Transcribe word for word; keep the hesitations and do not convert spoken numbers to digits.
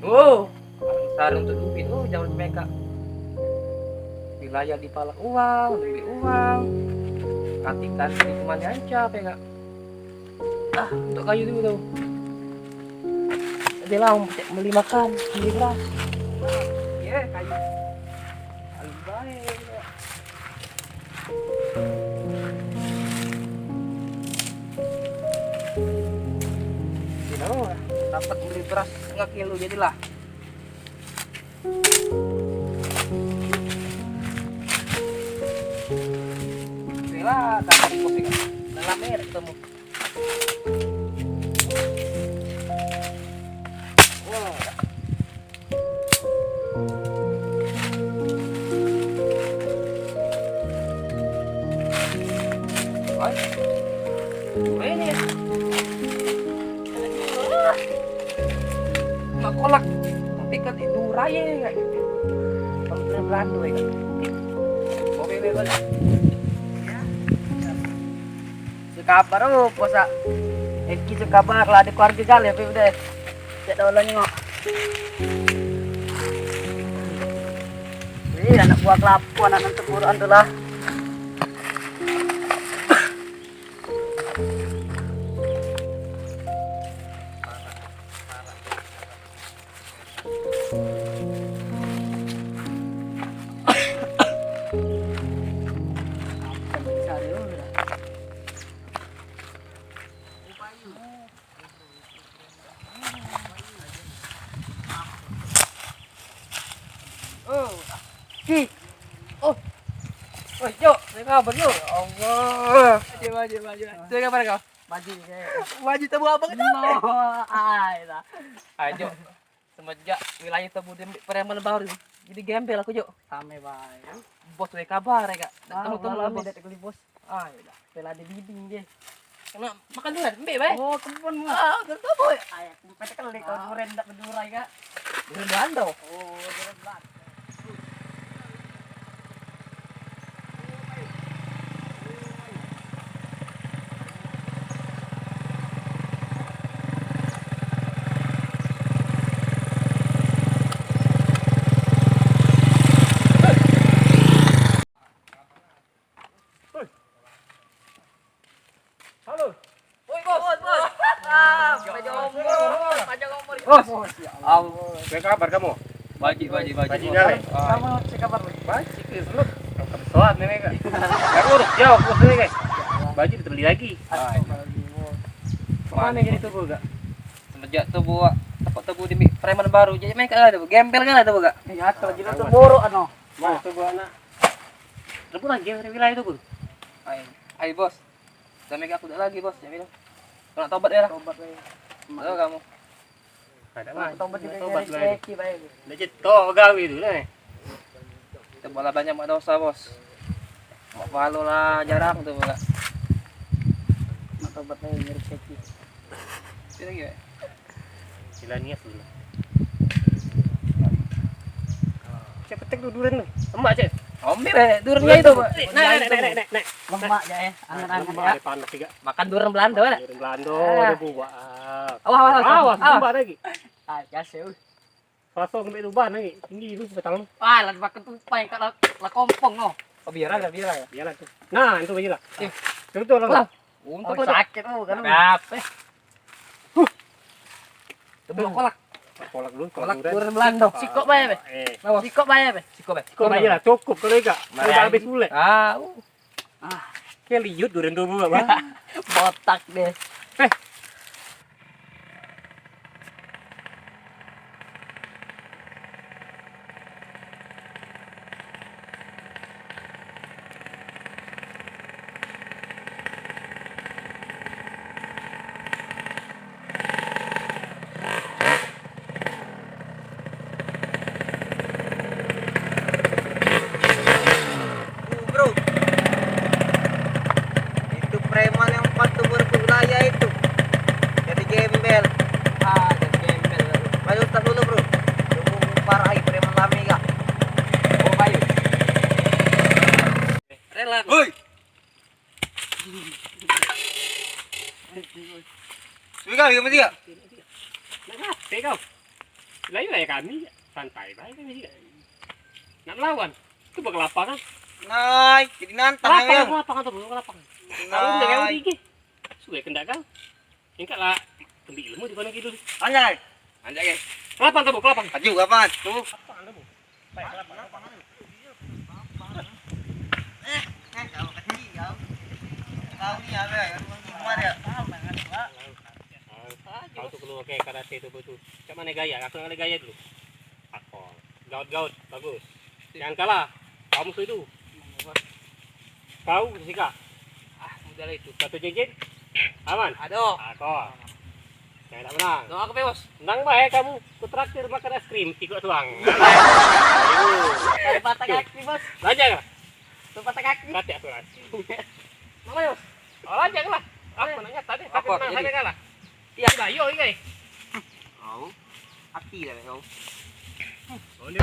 Oh, besar untuk duit. Oh, jangan mereka. Wilayah dipalak uang, duit uang. Katikan di kemana aja, ya, Kak? Ah, untuk kayu dulu tu. Dia lah, beli makan, beli beras. Iya, kayu. Kayu baik. Sini, dapat beli beras setengah kilo jadilah. Inilah, dapat bos ini. Dalam air ketemu. Wah. Oi. Oi, ini. Mak kolak. Tapi kan itu raya, kan? Kalau bener Belanda, kan? Oke, oke, oke. Sekabar, oh, puasa. Eki sekabar lah, ada keluarga kali, tapi udah. Cek dah orang nyengok. Ih, anak buah kelapo, anak nentu buruan tu lah. Oh. Ki. Oh. Oi, Jok, apa kabar, Jok? Ya Allah. Maju, maju, maju. Apa kabar kau? Maju, ya. Maju tamu abang tu. No, ai lah. Ayo, Jok. Semenjak wilayah temu di preman baru, jadi gembel aku, Jok. Same bae. Bos, apa kabar, ya, Kak? Dak temu-temu, Bos. Dak temu, Bos. Ah, iya dah. Bela di bibing dia. Kena makan durian, ambek bae. Oh, kebun mu. Ah, udah tahu, boy. Ayo, aku pete kali kau durian dak bedurai, Kak. Durian Belanda. Oh, durian Belanda. Halo. Woi, Bos, Bos, Bos. Ah, panjang umur, panjang umur. Bos. Allah. Apa kabar kamu? Bajik, bajik, bajik, Bos. Bajik kali. Ah. Kamu apa kabar, Bos? Bajik, ya, selalu. Kamu pesawat ni, Kak. Aku urus jauh, Bos, ni, Kak. Baju kita beli lagi. Ah, iya. Astagfirullah. Kemana jadi tubuh, Kak? Semenjak tubuh, tempat tubuh di preman baru, jadi main, Kak, ada gembel kan ada, Kak? Iya, tuh, jadi tuh borok, anu. Mana tubuh anak? Rebut lagi dari wilayah tubuh. Ai, ai, Bos. Sampe aku dak lagi, Bos, cak itu. Kau nak tobat ya lah. Tobat lah. Tahu kamu. Ada mah. Tobat juga tobat dari rezeki bae. Dak cetok gawe tu lah. Kita bola banyak mak dosa, Bos. Mak palo lah jarang tu pula. Nak tobat lagi dari rezeki. Itu lagi, Pak. Sila nias dulu. Cek petik tu durian tu. Emak, Cek. Ombe, Pak. Durian itu, Pak. Nek, nek, nek, nek, nek. Lemak je, eh. Angan-angan. Lemak, ya. Ada panas juga. Makan durian Belanda, Pak. Durian Belanda, ah. Ada buah. Awas, awas, awas. Awas, awas. Tambah lagi. Ah, biasa, uh. Pasal ngambil lubang lagi. Tinggi tu petang. Ah, lah makan tupai kat la, la kompong, oh. Oh, biar aja, biar aja. Biarlah tu. Nah, itu biarlah. Eh. Itu tu lah. Lah. Untung oh, sakit tu kan. Apa? Huh. Tebak kolak. Kolak dulu, kolak durian. Kolak durian Belanda. Sikok bae, be. Eh. Sikok bae, be. Sikok bae. Sikok bae lah, cukup kalau enggak. Kalau habis pule. Ah, uh. Ah, kayak liut durian tu, Bang. Botak deh. Eh. Uh, bro. Itu preman yang waktu berebut wilayah itu. Jadi gembel. Ah, jadi gembel. Bayu, stop dulu, bro. Tunggu, marahi preman lami kah? Oh, bayu. Rela. Woi. Sudah kau, yang penting ya? Nak ngape kau? Lah, iyo, kami santai bae kami. Nak melawan. Tu buat kelapa kan? Nai, jadi nantang. Kelapa, ya, kelapa kan tu, kelapa. Kalau udah yang tinggi. Suwe kendak kau. Engkak lah, kembali ilmu di kono kidul. Anjay. Anjay, guys. Kelapa tu, kelapa. Aju, kelapa. Tu. Kelapa tu. Kau tu keluar ke karate tu, tu. Cak mano gaya? Aku nak gaya dulu. Akor. Gaut-gaut, bagus. Jangan kalah. Kau musuh itu. Kau sika. Ah, mudah lah itu. Satu cincin. Aman? Aduh. Akor. Saya tak menang. Doa ke, Bos? Menang bae kamu. Ku traktir makan es krim, sikok tuang. Dari patah kaki, Bos. Lanjang lah. Tu patah kaki. Kate aku lah. Apa, Bos? Oh, lanjang lah. Apa nak nyata ni? Tapi apa menang jadi? Saya kalah. Iya. Sudah, yo, ini. Au. Ati dah kau. Oh, ini.